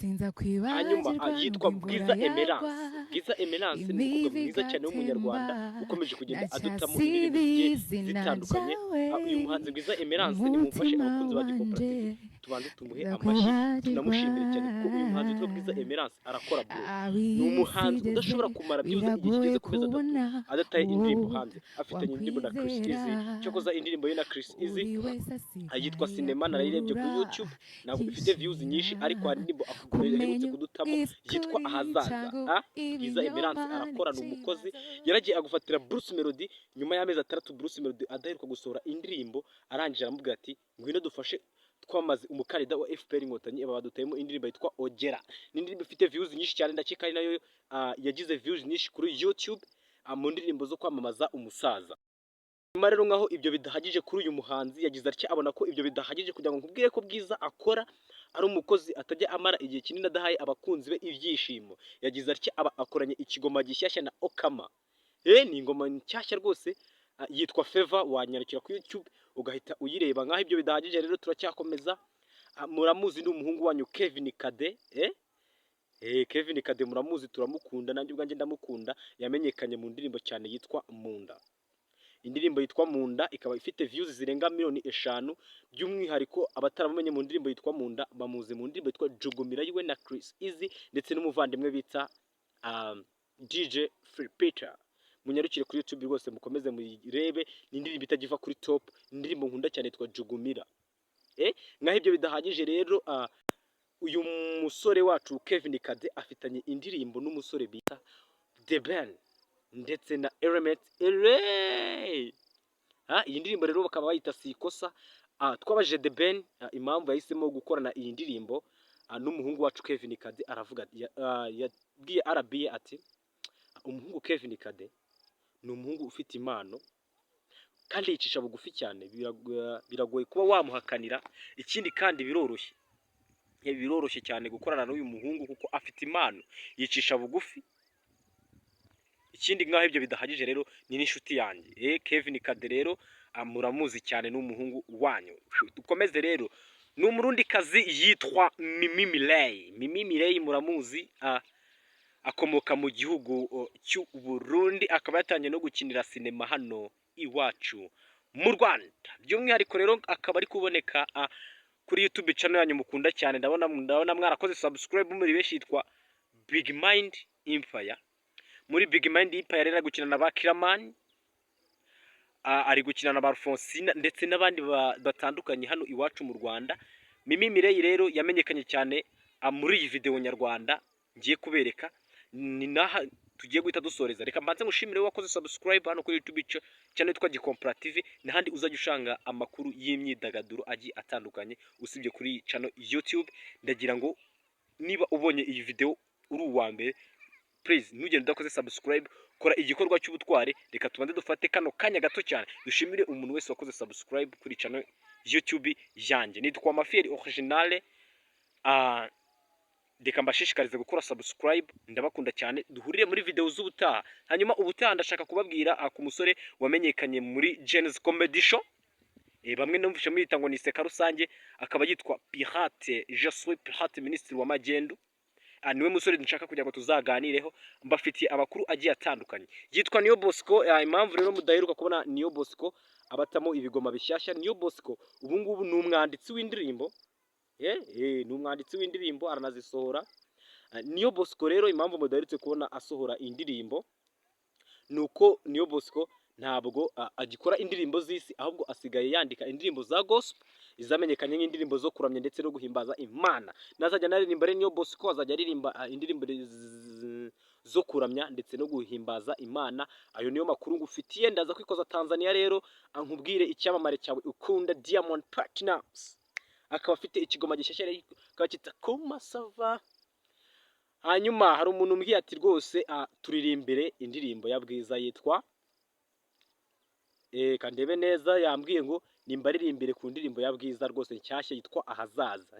Sinza Hanyuma kwibagirwa yitwa nubwo Bwiza imvura Emerance. yagwa, Bwiza Emerance ni umukobwa imivu mwiza cyane w'Umunyarwanda igatemba, ukomeje kugenda adutamo indirimbo ndacyasiba zigiye izina zitandukanye. ryawe Uyu muhanzi Bwiza Emerance, nimumfashe umutima abakunzi ba Gikompara wanje TV tubanze tumuhe amashyi, nzakwibagirwa. Tunamushimire cyane kuko uyu muhanzi witwa Bwiza Emerance arakora, bro. Ni umuhanzi Abisi udashobora igeze kumara byibuze igihe biragoye kigeze ku mezi 3 kubona adataye indirimbo uwo hanze. Afitanye indirimbo na Chris Easy. wakwizera. Cyokoza indirimbo ye na Chris Easy Buri wese yitwa asigaye Sinema, narayirebye kuri akurura YouTube, ntabwo ifite views nyinshi, ariko hari indirimbo aherutse kumenya kudutamo yitwa ukuri Ahazaza. cyangwa Bwiza Emerance ibinyoma arakora, ni umukozi. n'ikibazo. Yaragiye agufatira Bruce Melody nyuma y'amezi 6 Bruce Melody adaheruka gusohora indirimbo, arangije aramubwira ati: "Ngwino dufashe twamaze umukandida wa FPR Inkotanyi." Aba badutayemo indirimbo yitwa Ogera. Ni indirimbo ifite views nyinshi cyane, ndakeka ari nayo yagize views nyinshi kuri YouTube mu ndirimbo zo kwamamaza umusaza. Nyuma rero, nkaho ibyo bidahagije kuri uyu muhanzi, yagize atya abona ko ibyo bidahagije kugira ngo nkubwire ko Bwiza akora, ari umukozi, atajya amara igihe kinini adahaye abakunzi be ibyishimo. Yagize atya aba akoranye ikigoma gishyashya na Okama. Ni ingoma nshyashya rwose, yitwa Favor. Wanyarukira kuri YouTube ugahita uyireba. Nkaho ibyo bidahagije rero, turacyakomeza. Muramuzi, ni umuhungu wanyu Kevin Kade. Kevin Kade muramuzi, turamukunda, nanjye ubwanjye ndamukunda. Yamenyekanye mu ndirimbo cyane yitwa Munda. Indirimbo yitwa Munda ikaba ifite views zirenga miliyoni 5. By'umwihariko abataramumenye mu ndirimbo yitwa Munda bamuzi mu ndirimbo yitwa Jugumira yiwe na Chris Easy ndetse n'umuvandimwe bita DJ Phil Peter. Munyarukire kuri YouTube rwose mukomeze muyirebe, ni indirimbo itagiva kuri top, indirimbo nkunda cyane yitwa Jugumira. Nkaho ibyo bidahagije rero, uyu musore wacu Kevin Kade afitanye indirimbo n'umusore bita The Ben ndetse na Element Eleeeh. Iyi ndirimbo rero bakaba bayita Sikosa. Twabajije The Ben impamvu yahisemo gukorana iyi ndirimbo n'umuhungu wacu Kevin Kade, aravuga yabwiye RBA ati: "Umuhungu Kevin Kade ni umuhungu ufite impano kandi yicisha bugufi cyane, biragoye kuba wamuhakanira. Ikindi kandi biroroshye, biroroshye cyane gukorana n'uyu muhungu kuko afite impano, yicisha bugufi. Ikindi, nk'aho ibyo bidahagije rero, ni n'inshuti yanjye." Kevin Kade rero muramuzi cyane, ni umuhungu wanyu. Dukomeze rero, ni Umurundikazi yitwa Mimi Mireille. Mimi Mireille muramuzi, akomoka mu gihugu cy'u Burundi, akaba yatangiye no gukinira sinema hano iwacu mu Rwanda. By'umwihariko rero akaba ari kuboneka kuri YouTube channel yanyu mukunda cyane, ndabona mwarakoze subscribe muri benshi, yitwa Big Mind Empire. Muri Big Mind Empire rero ari gukina na ba Killaman, ari gukina na ba Alphonsine ndetse n'abandi batandukanye hano iwacu mu Rwanda. Mimi Mireille rero yamenyekanye cyane muri iyi video nyarwanda ngiye kubereka, ni naha tugiye guhita dusoreza. Reka mbanze ngushimire wowe wakoze subscribe hano kuri YouTube channel yitwa Gikompara TV, n'ahandi uzajya ushanga amakuru y'imyidagaduro agiye atandukanye usibye kuri channel YouTube. Ndagira ngo niba ubonye iyi video uri uwa mbere, please ntugende udakoze subscribe, kora igikorwa cy'ubutwari. Reka tubanze dufate kano kanya gato cyane dushimire umuntu wese wakoze subscribe kuri channel YouTube yanjye. Nitwa Mafiyeri Originale. Reka mbashishikarize gukora subscribe, ndabakunda cyane. Duhurire muri video z'ubutaha. Hanyuma ubutaha ndashaka kubabwira ku musore wamenyekanye muri Gen-Z Comedy Show, bamwe numvishe muyita ngo ni Seka Rusange, akaba yitwa Pirate, Je suis Pirate, minisitiri wa magendu. Niwe musore nshaka kugira ngo tuzaganireho, mbafitiye amakuru agiye atandukanye. Yitwa Niyo Bosco. Impamvu rero mudaheruka kubona Niyo Bosco abatamo ibigoma bishyashya, Niyo Bosco ubu ngubu ni umwanditsi w'indirimbo. Ni umwanditsi w'indirimbo, aranazisohora. Niyo Bosco rero, impamvu mudaherutse kubona asohora indirimbo ni uko Niyo Bosco ntabwo agikora indirimbo z'isi, ahubwo asigaye yandika indirimbo za gospel izamenyekanye nk'indirimbo zo kuramya ndetse no guhimbaza Imana. Nazajya anaririmba rero, Niyo Bosco azajya aririmba indirimbo zo kuramya ndetse no guhimbaza Imana. Ayo niyo makuru ngufitiye. Ndaza kwikoza Tanzania rero, nkubwire icyamamare cyawe ukunda Diamond Platnumz, akaba afite ikigoma gishyashya rero, akaba cyita Komasava. Hanyuma hari umuntu umbwiye ati: "Rwose turirimbire indirimbo ya Bwiza yitwa kandebe neza." Yambwiye ngo nimbaririmbire ku ndirimbo ya Bwiza rwose nshyashya yitwa Ahazaza.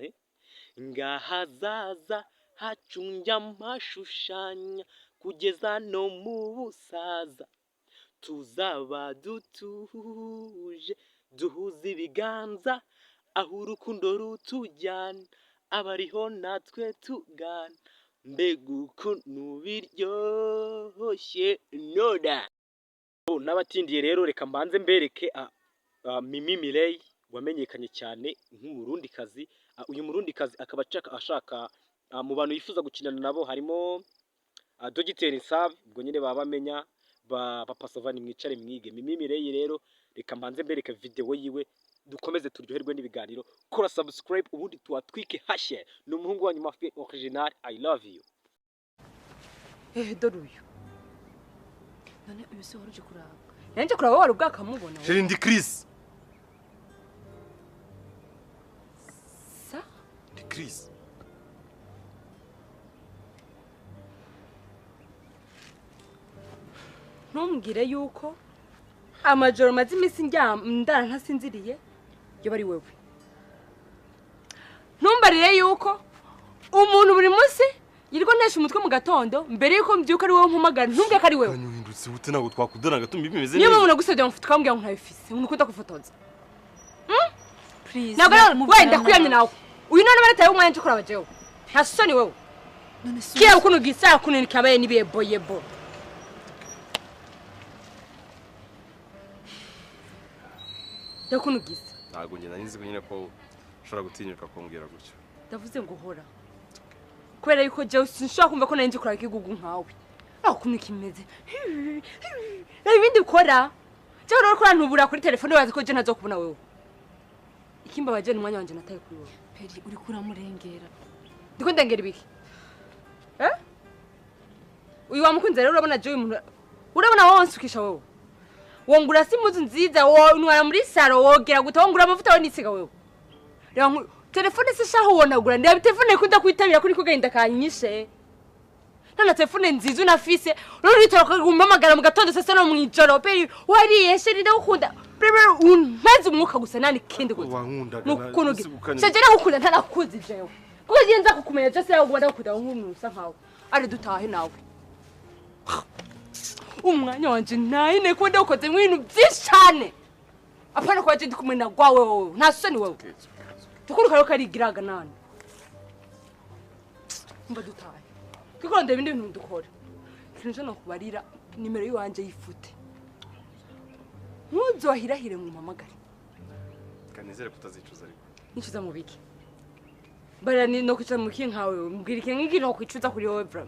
Ngahazaza hacu njya mpashushanya kugeza no mu busaza, tuzaba dutuje duhuza ibiganza aho urukundo rutujyana. Abariho natwe tugana, mbega ukuntu biryoshye noda. N'abatindiye rero, reka mbanze mbereke Mimi Mireille wamenyekanye cyane nk'umurundikazi. Uyu murundikazi akaba ashaka mu bantu yifuza gukinana nabo harimo Dogiteri Nsabi, ubwo nyine baba bamenya ba Papa Sava, mwicare mwige. Mimi Mireille rero, reka mbanze mbereke video yiwe, dukomeze turyoherwe n'ibiganiro. Kora subscribe ubundi tuwatwike hashye. Ni umuhungu wanyu Mafia Original, I love you. Eh, dore uyu. None uyu si wari uje kuraba? Nanjye kuraba wari ubwakamubona. Chérie, ndi Chris. Sa? Ndi Chris. Ntumbwire yuko amajoro maze iminsi ndara ntasinziriye yo bari wewe. Ntumbarire yuko umuntu buri munsi yirirwa ntesha umutwe mu gatondo mbere yuko mbyuka ari wowe mpamagara, ntumbwire ko ari wewe. Kanyuhindutse ute? Ntabwo twakundana gatuma bimeze neza. Niba umuntu agusabye amafoto ukambwira ngo ntayifise, umuntu ukunda kufotoza. Please. Ntabwo wenda kwiyamye nawe. Uyu none barataye umwanya nje kuraba jewe. Nta soni wewe. None si kiya ukuntu gisa ukuntu kabaye nibiye yebo. Ndakuntu gisa. Ntabwo njye nari nzi ko nyine ko ushobora gutinyuka kumbwira gutyo. Ndavuze ngo hora. Kubera yuko jewe sinshobora kumva ko nari nzi kuraba ikigugu nkawe. Aho ukuntu kimeze. Reba ibindi ukora. Jewe rero ko urantubura kuri telefone wazi ko je ntazokubona wewe. Ikimbabaje ni umwanya wanje nataye kuri wowe. Peri, uri kuramurengera. Ndiko ndengera ibiki? Eh? Uyu wamukunze rero urabona jewe umuntu urabona wowe wansukisha wewe. Wongura si impuzu nziza, wontwara muri saro, wogera guta, wongura amavuta wonisiga wewe. Reba telefone se shaho wonagura, ndeba telefone ikunda kwitabira kuri kugenda kanyishe. Nta telefone nziza unafise, rero uritora kumpamagara mu gatondo sasa no mwijoro. Peri wariye sheri ndagukunda. Umpeze umwuka gusa nani kindi gusa. Wankundaga. Shaje ndagukunda ntanakuzi jewe. Kuko ngiye nza kukumenya je se ugomba ndagukunda nk'umuntu usa nkawe. Ari dutahe nawe. Umwanya wanje nayine ko ndakoze ibintu byinshi cyane. Apana kwa je ndi kumwe na gwawe wowe. Nta soni wewe. Tukuruka rero karigiraga nani. Mba dutahe. Kuko ndebe ibindi bintu dukora. Ikintu cyo nokubarira nimero yiwanje yifute. Ntuzohirahire mu mpamagare. Kanizere kutazicuza ariko. Nicuza mu biki? Bara ni no kwicara mu ki nkawe, mbwira ikintu ngi no kwicuza kuri wowe bro.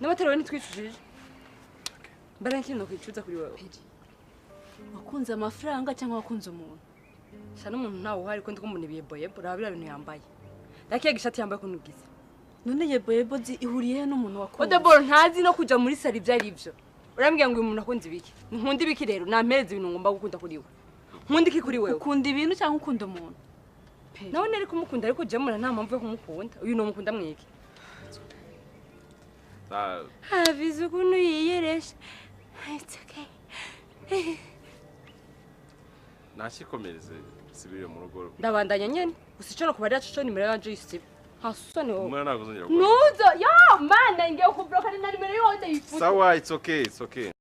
N'abatari ntitwicujije. Bara nki no kwicuza kuri wowe. Peri, wakunze amafaranga cyangwa wakunze umuntu? Sha n'umuntu ntawe uhari ko ndiko umuntu yeboyebo, raba biriya bintu yambaye. Ndakiye gishati yambaye ko nugize. None yeboyebo ihuriye n'umuntu wakunze? Odeboro ntazi no kuja muri sari ibyo ari byo. Urambwira ngo uyu muntu akunze ibiki? Nkunda ibiki rero? Nampereze ibintu ngomba gukunda kuri we. Nkunda iki kuri wewe? Ukunda ibintu cyangwa ukunda umuntu? Nawe nari kumukunda ariko je mura nta mpamvu yo kumukunda. Uyu no mukunda mwiki. Havize ukuntu yiyeresha. It's okay. Nashikomereze sibiriye mu rugo. Ndabandanya nyene. Gusa ico no kubarira cyo nimero yanje yisibe. Nta soni wowe. Umwana ntabwo uzongera gukora. Nuzo, yo mana ngiye kubloka ni nimero yose yifute. Sawa, it's okay, it's okay.